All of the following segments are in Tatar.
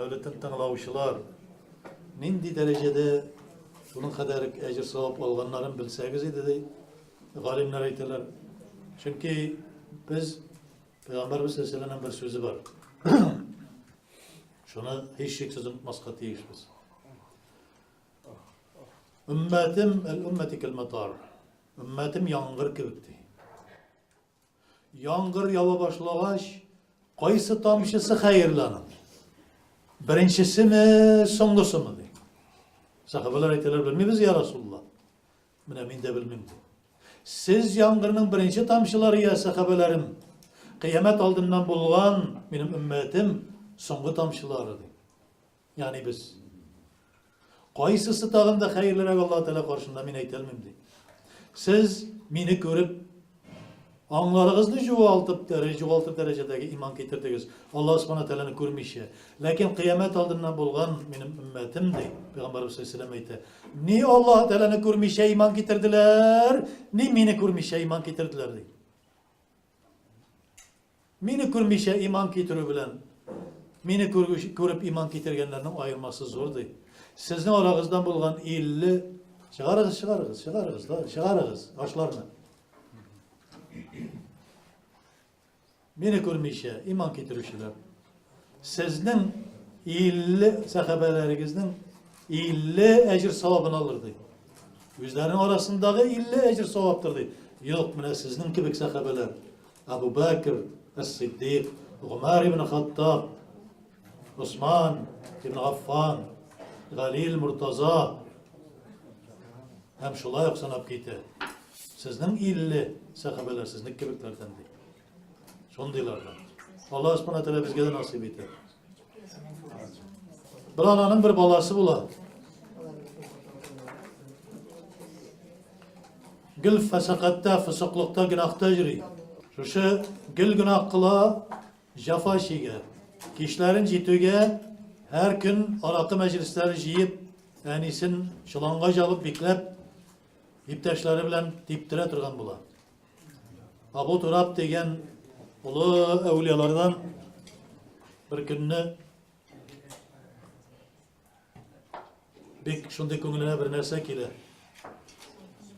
Мәүлетен тыңлаучылар нинди дәрәҗәдә шуның кадәр әҗер савап алганнарын белсәгез иде, ди галимнәр әйтәләр. Чөнки без Пәйгамбәрбез саллаллаһу бер сүзе бар. Шуны һичшиксез онытмаска тиешбез. Өммәтем әл-өммәти кәл-матар. Өммәтем яңгыр кебек ди. Яңгыр ява башлагач, кайсы тамчысы хәерле аның? Беренчесеме, соңгысымы ди. Сахабалар әйтәләр, белмибез, я Расулла. Менә мин дә белмим ди. Сез яңгырның беренче тамчылары, я сахабаларым. Кыямәт алдыннан булган минем өммәтем соңгы тамчылары ди. Ягъни без. Кайсысы тагын да хәерлерәк Аллаһ Тәгалә каршында мин әйтә алмыйм ди. Сез мине күреп аңларыгызны югалтып, югалтып дәрәҗәдәге иман китердегез. Аллаһ Субхана Тәгаләне күрмичә. Ләкин кыямәт алдыннан булган минем өммәтем ди, Пәйгамбәрбез саллаллаһу әйтә. Ни Аллаһ Тәгаләне күрмичә иман китерделәр, ни мине күрмичә иман китерделәр ди. Мине күрмичә иман китерү белән мине күреп иман китергәннәрнең аермасы зур, ди. Сезнең арагыздан булган 50 чыгарыгыз, чыгарыгыз, чыгарыгыз, да, чыгарыгыз ашларны. Мине күрмичә иман китерүчеләр. Сезнең 50 сәхабәләрегезнең 50 әҗер савабын алыр ди. Үзләренең арасындагы 50 әҗер саваптыр ди. Юк, менә сезнең кебек сәхабәләр Абу Бәкр Ас-Сиддик, Гомәр ибн Хаттаб, Усман ибн Аффан, Галил Муртаза һәм шулай ук санап китә. Сезнең 50 сәхабәләр сезнең кебекләрдән ди. Шундыйлардан. Аллаһ Субхана Тәгалә безгә дә насыйп итә. Бер ананың бер баласы була. Гел фәсәкатьтә, фысыклыкта, гөнаһта йөри. Шушы гел гөнаһ кыла, җафа чигә. Кичләрен җитүгә һәр көн аракы мәҗлесләре җыеп, әнисен чоланга җабып бикләп, иптәшләре белән типтерә торган була. Абу Тураб дигән олы әүлиялардан бер көнне бик шундый күңеленә бер нәрсә килә.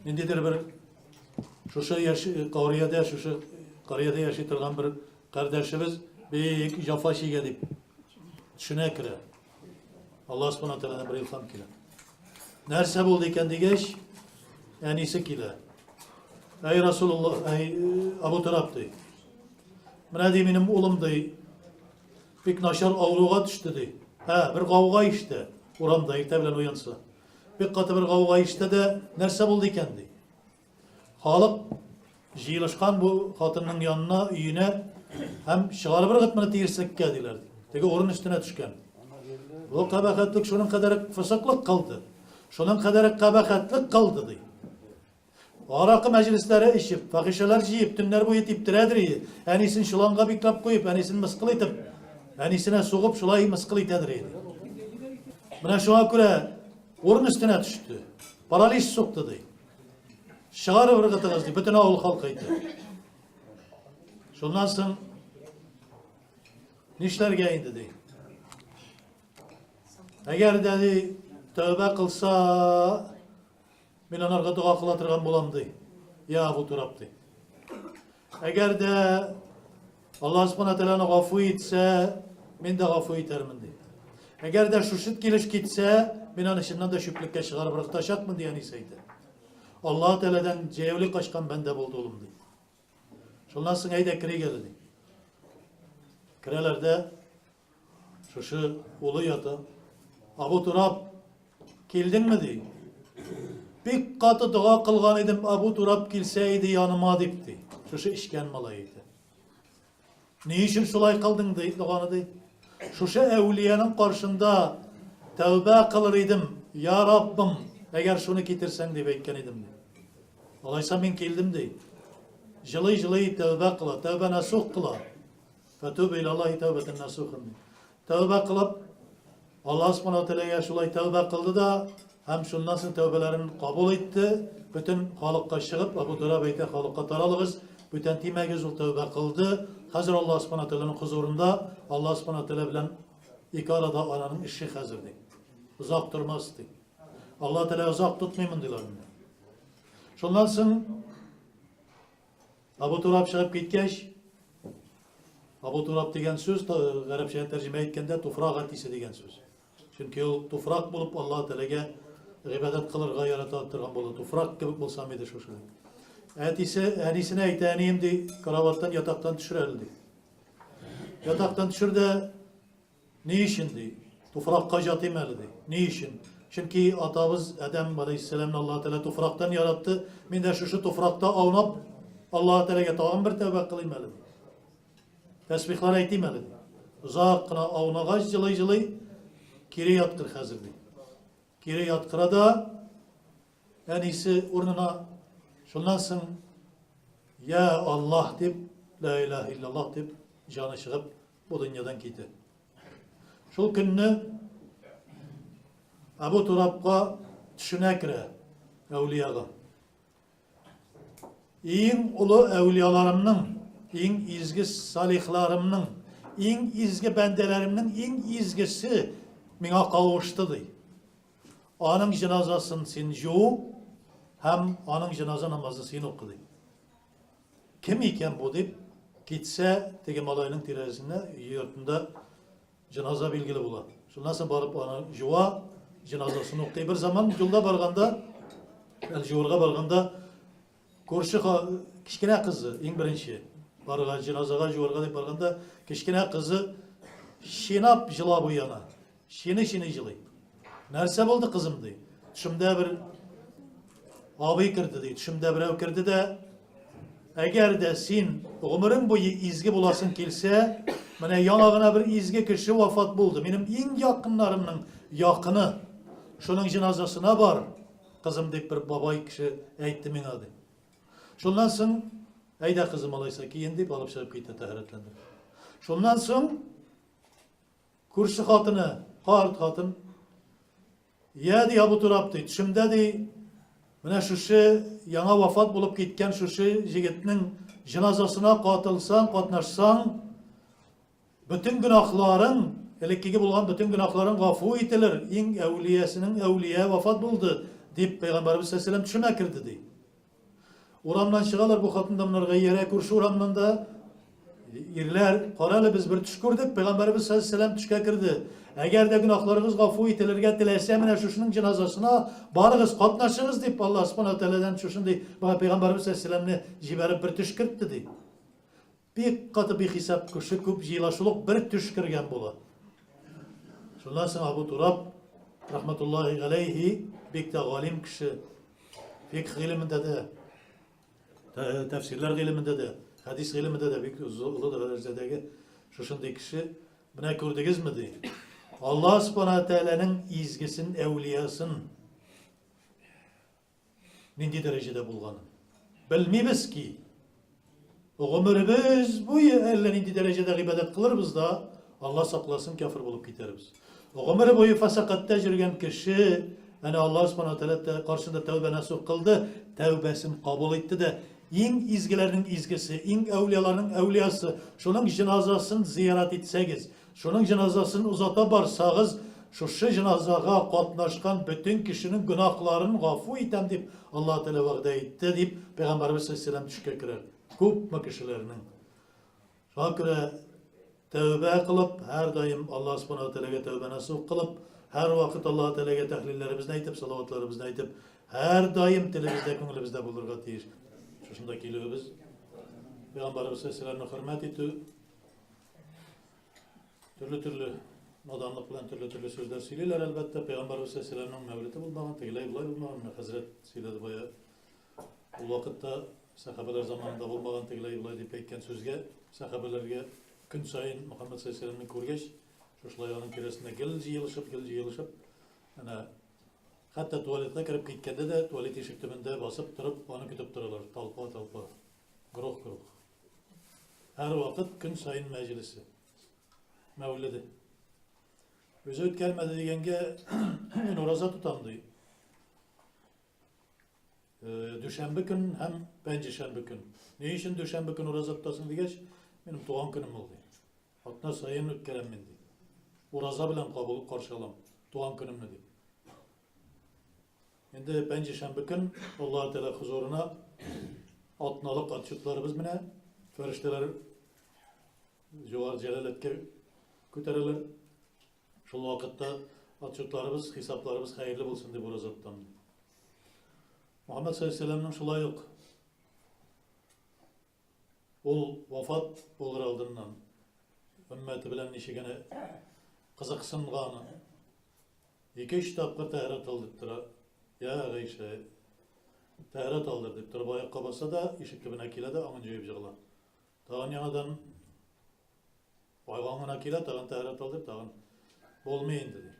Ниндидер бер шушы яши карьядә, шушы карьядә яши торган бер кардәшебез бик җафа чигә дип төшенә керә. Аллаһ Субхана Тәгаләдән бер илһам килә. Нәрсә булды икән дигәч, әнисе килә. Әй Расулуллаһ, әй Абу Тураб ди. Менә ди минем улым ди. Бик начар авыруга төште ди. Һә, бер гауга иште. Урамда иртә белән уянса. Бик каты бер гауга иште дә, нәрсә булды икән ди. Халык җыелышкан бу хатынның янына, өенә һәм чыгарып ыргыт моны тиреслеккә диләр. Теге урын өстенә төшкән. Бу кабахәтлек шуның кадәр фысыклык кылды. Шуның кадәр кабахәтлек кылды ди. Аракы мәҗлесләре эчеп, фахишәләр җыеп, төннәр буе типтерәдер иде. Әнисен чоланга бикләп куеп, әнисен мыскыл итеп, әнисенә сугып, шулай мыскыл итәдер иде. Менә шуңа күрә урын өстенә төште. Паралич сукты ди. Чыгарып ыргытыгыз ди, бөтен авыл халкы әйтә. Шуннан соң нишләргә инде ди. Әгәр дә ди тәүбә кылса, мин анарга дога кыла торган булам ди. Я Абу Тураб ди. Әгәр дә Аллаһ Субхана Тәгаләне гафу итсә, мин дә гафу итәрмен ди. Әгәр дә шушы килеш китсә, мин аны чыннан да чүплеккә чыгарып ыргытачакмын ди әнисе әйтә. Аллаһ Тәгаләдән җәяүле качкан бәндә булды улым ди. Шуннан соң әйдә керик әле ди. Керәләр дә Шушы улы ята. Абу Тураб, килдеңме ди. Бик каты дога кылган идем, Абу Тураб килсә иде яныма дип ди. Шушы эчкән малай иде. Ни өчен шулай кылдың ди, доганы ди. Шушы әүлияның каршында тәүбә кылыр идем, я Раббым, әгәр шуны китерсәң дип әйткән идем ди. Алайса мин килдем ди. Җылый-җылый тәүбә кыла, тәүбә насух кыла. Фәтүб илаллаһи тәүбәтән насухан. Тәүбә кылып, Аллаһ Субхану Тәгаләгә шулай тәүбә кылды да, һәм шуннан соң тәүбәләрен кабул итте. Бөтен халыкка чыгып, Абу Тураб әйтә, халыкка таралыгыз, бүтән тимәгез, ул тәүбә кылды. Хәзер Аллаһ Субхану Тәгаләнең хозурында, Аллаһ Субхану Тәгалә белән Ике арада ананың эше хәзер, ди. Озак тормас, ди. Алла Тәгалә озак тотмый мондыйларны. Шуннан соң Абу Тураб чыгып киткәч, Абу Тураб дигән сүз гарәпчәгә тәрҗемә иткәндә туфрак әтисе дигән сүз. Чөнки ул туфрак булып Алла Тәгаләгә гыйбадәт кылырга ярата торган булды. Туфрак кебек булсам иде шушы. Әтисе әнисенә әйтә, әнием ди, караваттан, ятактан төшер әле ди. Ятактан төшер дә ни өчен ди? Туфракка жатыйм әле ди. Ни өчен? Чөнки атабыз Адәм алейһиссәламны Аллаһ Тәгалә туфрактан яратты. Мин дә шушы туфракта аунап Аллаһ Тәгаләгә тагын бер тәүбә кылыйм әле. Тәсбихлар әйтим әле. Озак кына аунагач, җылый-җылый, кире яткыр хәзер ди. Кире яткыра да әнисе урынына шуннан соң Я Аллаһ дип, ла илаһ иллаллаһ дип җаны чыгып бу дөньядан китә. Шул көнне Абу Турабка төшенә керә әүлияга. Иң олы әүлияларымның, иң изге салихларымның, иң изге бәндәләремнең иң изгесе миңа кавышты, ди. Аның җеназасын син җу һәм аның җеназа намазын син укы, ди. Кем икән бу дип китсә, теге малайның тирәсендә, йортында җеназа билгеле була. Шуннан соң барып аны җуа, җеназасын укый. Бер заман юлда барганда, әле җуырга барганда, күрше кечкенә кызы, иң беренче барырга, җеназага җуырга дип барганда, кечкенә кызы чинап җылап уяна. Чини-чини җылый. Нәрсә булды, кызым, ди. Төшемдә бер абый керде, ди. Төшемдә берәү керде дә, әгәр дә син гомерең буе изге буласың килсә, менә яңа гына бер изге кеше вафат булды. Минем иң якыннарымның якыны. Шуның җеназасына бар, кызым, дип бер бабай кеше әйтте миңа, ди. Шуннан соң, әйдә, кызым, алайса киен, дип алып чыгып китте тәһарәтләндереп. Шуннан соң Күрше хатыны, карт хатын, Я, ди, Абу Тураб, ди, төшемдә, ди, менә шушы яңа вафат булып киткән шушы җегетнең җеназасына катылсаң, катнашсаң, бөтен гөнаһларың, элеккеге булган бөтен гөнаһларың гафу ителер, иң әүлиясенең әүлия вафат булды, дип пәйгамбәребез саллаллаһу алейһи төшемә керде, ди. Урамнан чыгалар, бу хатын да монарга иярә, күрше урамнан да ирләр, кара әле, без бер төш күрдек, пәйгамбәребез саллаллаһу алейһи төшкә керде. Әгәр дә гөнаһларыгыз гафу ителергә теләсә, менә шушының җеназасына барыгыз, катнашыгыз дип Аллаһ субхана тәгаләдән шушындый пәйгамбәребез саллаллаһу алейһи җибәреп бер төш кертте ди. Бик каты бихисап кеше күп җыела, шул ук бер төш кергән була. Шуннан соң Абу Тураб рахматуллаһи галәйһи бик тә галим кеше. Фикх гыйлемендә дә, тәфсирләр гыйлемендә дә, хәдис гыйлемендә дә бик олы дәрәҗәдәге шушындый кеше. Менә күрдегезме ди. Аллаһ субхана тәгаләнең изгесен, әүлиясын нинди дәрәҗәдә булганын. Белмибез ки, гомеребез буе әллә нинди дәрәҗәдә гыйбадәт кылырбыз да, Алла сакласын, кяфер булып китәрбез. Гомере буе фасакатта йөргән кеше, әнә Алла субхана тәгалә каршында тәүбә насух кылды, тәүбәсен кабул итте дә, иң изгеләрнең изгесе, иң әүлияларның әүлиясы, шуның җеназасын зиярат итсәгез, Шуның җеназасын озата барсагыз, шушы җеназага катнашкан бөтен кешенең гөнаһларын гафу итәм дип Аллаһ Тәгалә вәгъдә итте, дип Пәйгамбәребез саллаллаһу алейһи төшкә керә. Күпме кешеләрнең. Шуңа күрә тәүбә кылып, һәрдаим Аллаһ Субханаһу Тәгаләгә тәүбә насыйп кылып, һәрвакыт Аллаһ Тәгаләгә тәһлилләребезне әйтеп, салаватларыбызны әйтеп, һәрдаим телебездә, күңелебездә булырга тиеш. Шушында килүебез Пәйгамбәребез саллаллаһу алейһи хөрмәт итү, Төрле-төрле наданлык белән төрле-төрле сүзләр сөйлиләр, әлбәттә. Пәйгамбәребез саллаллаһу мәүлете булмаган, тегеләй болай булмаган. Менә хәзрәт сөйләде бая. Ул вакытта сәхабәләр заманында булмаган тегеләй болай дип әйткән сүзгә сәхабәләргә көн саен Мөхәммәд саллаллаһу алейһи күргәч, шушылай аның тирәсендә гел җыелышып, гел җыелышып, әнә хәтта туалетка кереп киткәндә дә туалет ишек төбендә басып торып, аны көтеп торалар, толпа-толпа, грух-грух. Һәрвакыт көн саен мәҗлесе. Мәүледе. Үзе үткәрмәде дигәнгә мин ураза тотам ди. Э, дүшәмбе көн һәм пәнҗешәмбе көн. Ни өчен дүшәмбе көн ураза тотасың дигәч, минем туган көнем ул ди. Атна саен үткәрәм мин ди. Ураза белән кабул каршы алам туган көнемне дип. Инде пәнҗешәмбе көн Аллаһ Тәгалә хозурына атналык отчетларыбыз менә фәрештәләр югары җәләләткә күтәрәләр. Шул вакытта отчетларыбыз, хисапларыбыз хәерле булсын дип ураза тотам. Мөхәммәд саллаллаһу алейһи шулай ук ул вафат булыр алдыннан өммәте белән ничек генә кызыксынганы, ике-өч тапкыр тәһарәт ал дип тора. Я, Гайшә, тәһарәт алдыр дип торып аякка баса да, ишек төбенә килә дә аңын җуеп җыгыла. Тагын яңадан айган гына килә, тагын тәһарәт ал дип, тагын булмый инде ди.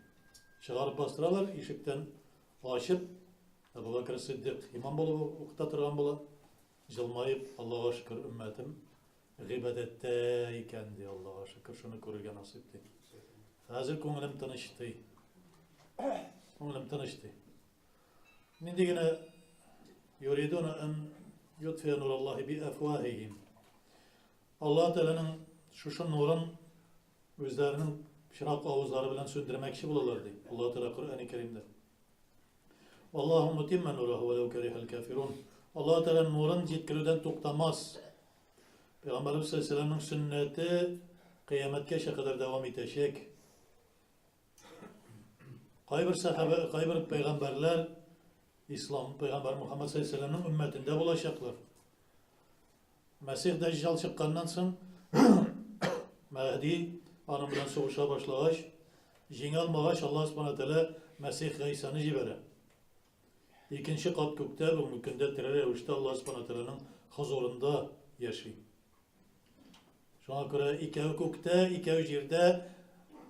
Чыгарып бастыралар, ишектән ачып, Әбу Бәкр Сиддик имам булып укыта торган була. Җылмаеп, Аллага шөкер, өммәтем гыйбадәттә икән, ди, Аллага шөкер, шуны күрергә насыйп, ди. Хәзер күңелем тыныч, ди. Күңелем тыныч, ди. Нинди генә юридуна ан ютфия нураллаһи би афваһихим. Аллаһ Тәгаләнең шушы нурын үзләренең пычрак авызлары белән сүндермәкче булалар, ди. Аллаһ Тәгалә Коръәни Кәримдә. Аллаһу мутимма нураху вәләү кәрихәл кафирун. Аллаһ Тәгалә нурын җиткерүдән туктамас. Пәйгамбәребез саллаллаһу сөннәте кыямәткәчә кадәр дәвам итәчәк. Кайбер сахаба, кайбер пәйгамбәрләр ислам пәйгамбәр Мухаммад саллаллаһу алейһи өммәтендә булачаклар. Мәсих Дәҗҗал чыкканнан соң Мәһди аның белән сугыша башлагач, җиңә алмагач, Аллаһ Субхана Тәгалә Мәсих Гайсаны җибәрә. Икенче кат күктә бүгенге көндә тере рәвештә Аллаһ Субхана Тәгаләнең хозурында яши. Шуңа күрә икәү күктә, икәү җирдә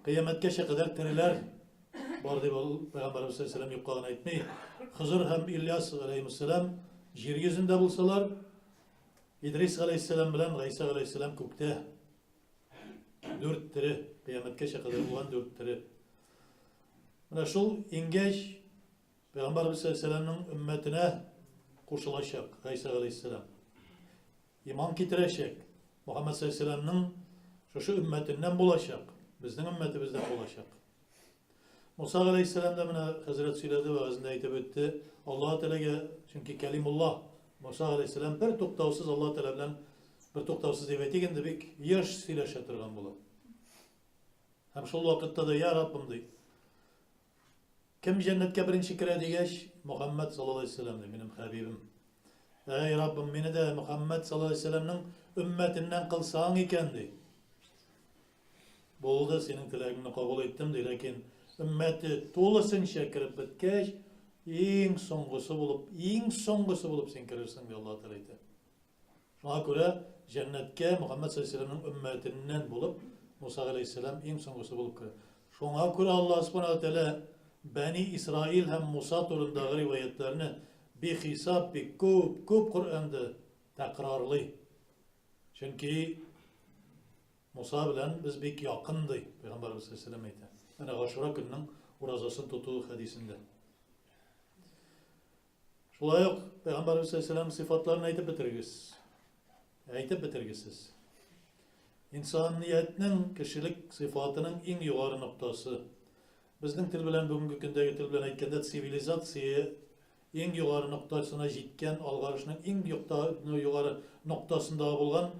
кыямәткәчә кадәр тереләр бар дип ул Пәйгамбәребез саллаллаһу алейһи юкка гына әйтми. Хызыр һәм Ильяс алейһиссәлам җир йөзендә булсалар, Идрис галәйһиссәлам белән Гайсә галәйһиссәлам күктә. Дүрт тере, кыямәткәчә кадәр булган дүрт тере. Менә шул иңгәч Пәйгамбәребез саллаллаһу өммәтенә кушылачак Гайсә галәйһиссәлам. Иман китерәчәк. Мөхәммәд саллаллаһу шушы өммәтеннән булачак, безнең өммәтебездән булачак. Муса галәйһиссәлам да менә хәзрәт сөйләде, вәгазендә әйтеп үтте. Аллаһ Тәгаләгә, чөнки Кәлимуллаһ, Муса галәйһиссәлам бер туктаусыз Аллаһ Тәгалә белән бер туктаусыз дип әйтик инде, бик еш сөйләшә торган була. Һәм шул вакытта да, я Раббым, ди. Кем җәннәткә беренче керә дигәч, Мухаммад саллаллаһу алейһи вәсәлләм ди, минем хәбибем. Әй Раббым, мине дә Мухаммад саллаллаһу алейһи вәсәлләмнең өммәтеннән кылсаң икән, ди. Булды, синең теләгеңне кабул иттем, ди, ләкин өммәте тулысынча кереп беткәч, иң соңгысы булып, иң соңгысы булып син керерсең, ди Аллаһ Тәгалә әйтә. Шуңа күрә җәннәткә Мөхәммәд саллаллаһу алейһи өммәтеннән булып Муса галәйһиссәлам иң соңгысы булып керә. Шуңа күрә Аллаһ субхана ва тәгалә Бәни Исраил һәм Муса турындагы риваятларны бихисап бик күп, күп Коръәндә тәкрарлый. Чөнки Муса белән без бик якын, ди Пәйгамбәребез саллаллаһу әйтә. Әнә Гашура көненең уразасын тоту хәдисендә. Шулай ук Пәйгамбәребез саллаллаһу сыйфатларын әйтеп бетергез. Әйтеп бетергесез. Инсаниятнең кешелек сыйфатының иң югары ноктасы. Безнең тел белән бүгенге көндәге тел белән әйткәндә цивилизация иң югары ноктасына җиткән, алгарышның иң югары ноктасында булган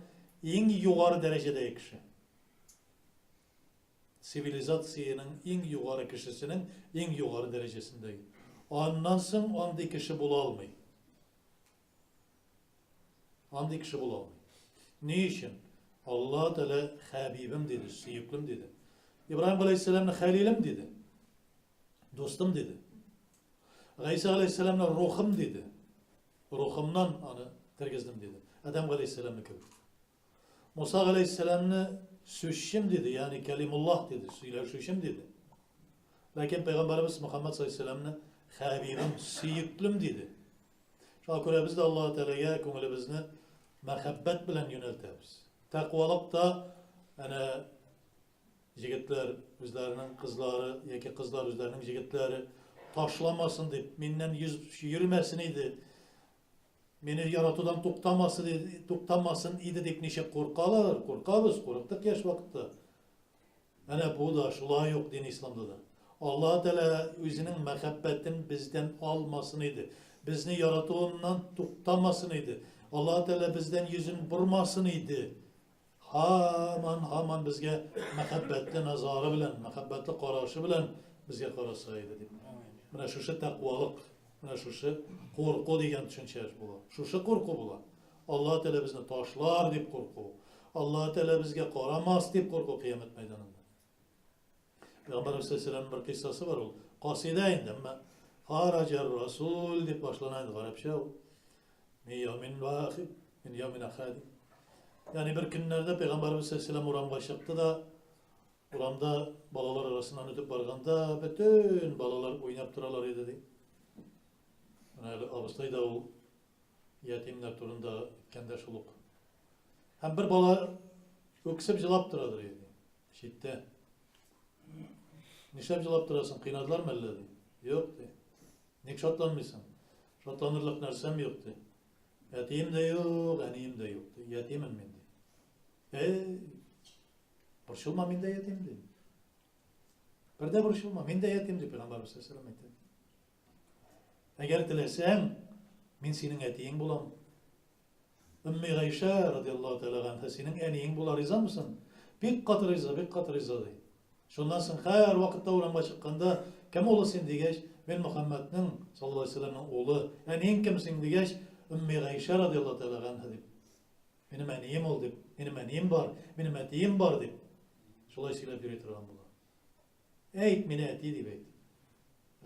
иң югары дәрәҗәдәге кеше. Цивилизациянең иң югары кешесенең иң югары дәрәҗәсендәге. Аннан соң андый кеше була алмый. Андый кеше була алмый. Ни өчен? Алла Тәгалә хәбибем диде, сөеклем диде. Ибраһим галәйһиссәламны хәлилем диде. Дустым диде. Гайсә галәйһиссәламны рухым диде. Рухымнан аны тергездем диде. Адәм галәйһиссәламны кебек. Муса галәйһиссәламны сүзчем диде, ягъни кәлимуллаһ диде, сөйләшүчем диде. Ләкин пәйгамбәребез Мөхәммәд саллаллаһу алейһи хәбибем, сөеклем диде. Шуңа күрә без дә Аллаһ Тәгаләгә күңелебезне мәхәббәт белән юнәлтәбез. Тәкъвалык та әнә Җегетләр үзләренең кызлары яки кызлар үзләренең җегетләре ташламасын дип, миннән йөз йөрмәсен иде, мине яратудан туктамасын иде, туктамасын иде дип ничек куркалар, куркабыз, курыктык яшь вакытта. Әнә бу да шулай ук дин исламда да. Аллаһ Тәгалә үзенең мәхәббәтен бездән алмасын иде. Безне яратуыннан туктамасын иде. Аллаһ Тәгалә бездән йөзен бормасын иде. Һаман, һаман безгә мәхәббәтле назары белән, мәхәббәтле карашы белән безгә караса иде дип. Менә шушы тәкъвалык, менә шушы курку дигән төшенчә була. Шушы курку була. Аллаһ Тәгалә безне ташлар дип курку. Аллаһ Тәгалә безгә карамас дип курку кыямәт мәйданында. Пәйгамбәр алейһиссәлам бер кыйссасы бар ул. Касыйда инде, әмма Хараҗар Расул дип башлана инде гарәпчә ул. Мин ямин вахид, мин ямин ахади. Ягъни бер көннәрдә Пәйгамбәребез саллаллаху урамга чыкты да, урамда балалар арасыннан үтеп барганда бөтен балалар уйнап торалар иде ди. Менә әле абыстай да ул ятимнәр турында әйткәндә шул ук. Һәм бер бала үксеп җылап торадыр иде. Читтә. Нишләп җылап торасың, кыйнадылармы әллә ди. Юк ди. Ник шатланмыйсың? Шатланырлык нәрсәм юк ди. Әтием дә юк, әнием дә юк ди. Ятимен мин ди. Эй, борчылма, мин дә ятим ди. Бер дә борчылма, мин дә ятим ди Пәйгамбәрбез саллаллаху алейһи әйтә. Әгәр теләсәң, мин синең әтиең булам. Өмми Гайшә радиаллаһу тәгалә ганһа синең әниең була, ризамысың? Бик каты риза, бик каты риза ди. Шуннан соң һәр вакытта урамга чыкканда, кем улы син дигәч, мин Мөхәммәднең саллаллаһу алейһи вәсәлләмнең улы. Әниең кем син дигәч, Өмми Гайшә радиаллаһу тәгалә ганһа дип. Минем әнием ул дип, минем әнием бар, минем әтием бар дип. Шулай сөйләп йөри торган була. Әйт, мине әти дип әйт.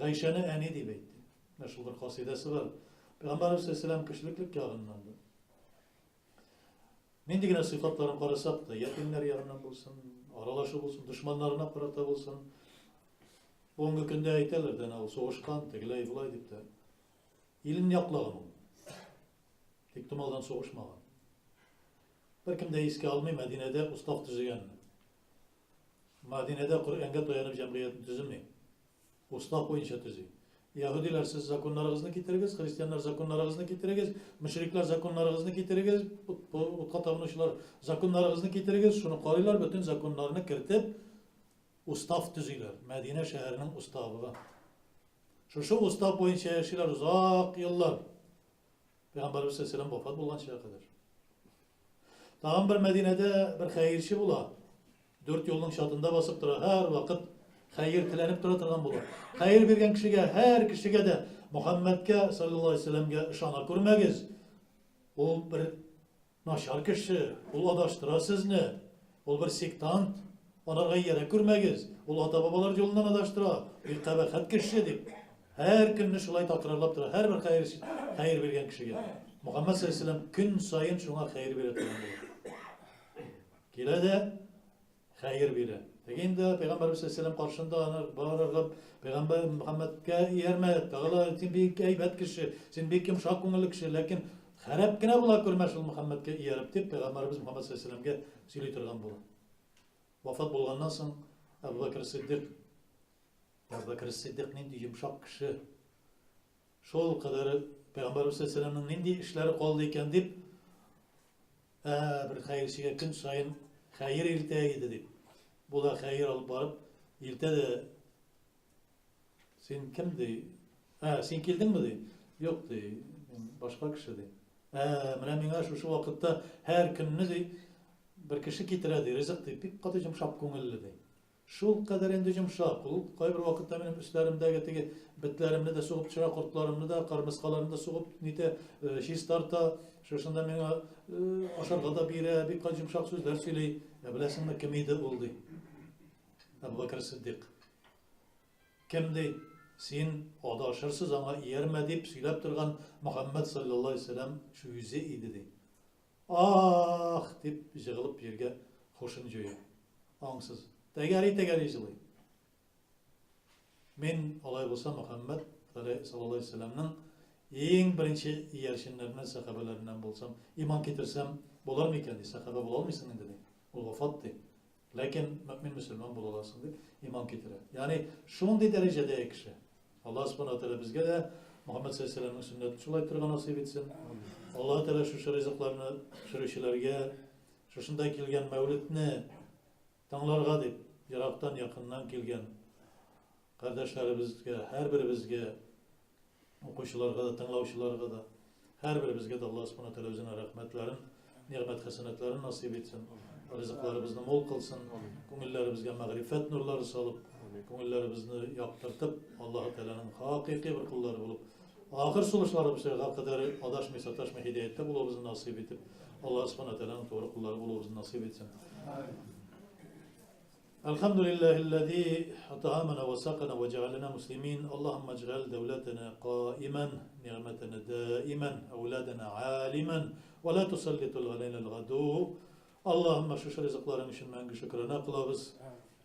Гайшәне әни дип әйт. Менә шул бер касыйдәсе бар. Пәйгамбәребез саллаллаху кешелеклек ягыннан да. Нинди генә сыйфатларын карасак та, ятимнәр ягыннан булсын, аралашу булсын, дошманнарына карата булсын. Бүгенге көндә әйтәләр дә, ул сугышкан, тегеләй, болай дип тә. Илен яклаган ул. Тик томалдан сугышмаган. Беркем дә искә алмый Мәдинәдә устав төзегәнне. Мәдинәдә Коръәнгә таянып җәмгыятьне төземи. Устав буенча төзи. Яһүдиләр, сез законнарыгызны китерегез, христианнар законнарыгызны китерегез, мөшрикләр законнарыгызны китерегез, утка табынучылар законнарыгызны китерегез, шуны карыйлар, бөтен законнарны кертеп, устав төзиләр. Мәдинә шәһәренең уставы. Шушы устав буенча яшиләр озак еллар. Пәйгамбәрбез саллаллаху вафат булганчыга кадәр. Тагын бер Мәдинәдә бер хәерче була. Дүрт юлның чатында басып тора, һәр вакыт хәер теләнеп тора торган була. Хәер биргән кешегә, һәр кешегә дә Мухаммәдкә саллаллаһу алейһи вәсәлләмгә ышана күрмәгез. Ул бер Начар кеше, ул адаштыра сезне. Ул бер сектант, анарга иярә күрмәгез. Ул ата-бабалар юлыннан адаштыра, бик кабахәт кеше, дип, һәр көнне шулай такрарлап тора, һәрбер хәер, хәер биргән кешегә. Мөхәммәд саллаллаһу алейһи көн саен шуңа хәер бирә торган була. Килә дә, Хәер бирә. Теге инде Пәйгамбәрбез саллаллаху каршында аны барырга Пәйгамбәр Мөхәммәдкә иярмә, тагы да син бик әйбәт кеше, син бик йомшак күңелле кеше, ләкин хәрәп кенә була күрмә шул Мөхәммәдкә ияреп дип Пәйгамбәрбез Мөхәммәд саллаллаху алейһи сөйли торган була. Вафат булганнан соң Әбу Бәкр Сиддик Әбу Бәкр Сиддик нинди йомшак кеше. Шул кадәр Пәйгамбәрбез саллаллаху нинди эшләре калды икән дип Ә, бер хәерчегә көн саен хәер илтә иде дип. Бу да хәер алып барып илтә дә Син кем ди? Ә, син килдеңме ди? Юк ди, мин башка кеше ди. Ә, менә миңа шушы вакытта һәр көнне ди бер кеше китерә ди, ризык ди, бик каты йомшак күңелле ди. Шул кадәр инде йомшак, ул кайбер вакытта минем өсләремдәге теге бетләремне дә сугып төшерә, кортларымны да, кырмыскаларны да сугып нитә, э, чистарта. Шушында миңа э, ашарга да бирә, бик кат йомшак сүзләр сөйли. Ә беләсеңме, кем иде ул ди? Әбу Бәкр Сиддик. Кем ди? Син адашырсыз аңа иярмә дип сөйләп торган Мөхәммәд саллаллаһу алейһи вәсәлләм үзе иде ди. Ах! дип җыгылып җиргә хушын җуя. Аңсыз. Тәгәри-тәгәри җылый. Мин, алай булса, Мөхәммәд саллаллаһу алейһи вәсәлләмнең иң беренче иярченнәреннән, сәхабәләреннән булсам, иман китерсәм, булар микән, ди. Сәхабә була алмыйсың инде, ди. Ул вафат, ди. Ләкин мөэмин мөселман була аласың дип иман китерә. Ягъни шундый дәрәҗәдәге кеше. Аллаһ субхана ва тәгалә безгә дә Мөхәммәд саллаллаһу алейһи ва сәлләмнең сөннәтен шулай торырга насыйп итсен. Аллаһ Тәгалә шушы ризыкларны пешерүчеләргә, шушында килгән мәүлидне тыңларга дип, Ерактан, якыннан килгән кардәшләребезгә, һәрберебезгә, укучыларга да, тыңлаучыларга да, һәрберебезгә дә Аллаһ Субхану Тәгалә үзенең рәхмәтләрен, нигъмәт хәсәнәтләрен насыйп итсен. Ризыкларыбызны мул кылсын, күңелләребезгә мәгърифәт нурлары салып, күңелләребезне яктыртып, Аллаһ Тәгаләнең хакыйкый бер куллары булып, ахыр сулышларыбызга кадәр адашмый, саташмый һидаяттә булуыбызны насыйп итеп, Аллаһ Субхану Тәгаләнең тугры куллары булуыбызны насыйп итсен. الحمد لله الذي أطعمنا وسقنا وجعلنا مسلمين. اللهم اجعل دولتنا قائما، نعمتنا دائما، أولادنا عالما، ولا تسلط علينا العدو. Аллаһымма, шушы ризыкларың өчен мәңге шөкрана кылабыз.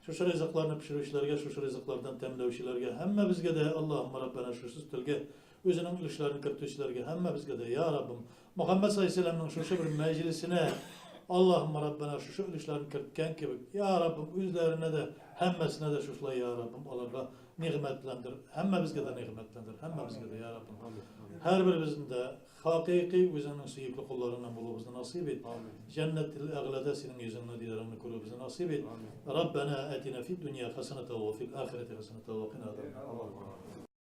Шушы ризыкларны пешерүчеләргә, шушы ризыклардан тәмләүчеләргә, һәммәбезгә дә, Аллаһымма Раббана, шушы өстәлгә үзенең өлешләрен кертүчеләргә, һәммәбезгә дә, я Раббым, Мөхәммәд саллаллаһу шушы бер мәҗлесенә, Аллаһымма Раббана, шушы өлешләрен керткән кебек, я Раббым, үзләренә дә, һәммәсенә дә шушылай, я Раббым, аларга нигъмәтләндер, һәммәбезгә дә нигъмәтләндер, һәммәбезгә дә, я Раббым. Һәрберебезнең дә хакыйкый үзеңнең сөекле кулларыңнан булуыбызны насыйп ит. Җәннәтел әгълада синең йөзеңне, дидарыңны күрүебезне насыйп ит. Раббана атина фид дөнья хасаната ва фил ахирати хасаната ва кина азабан.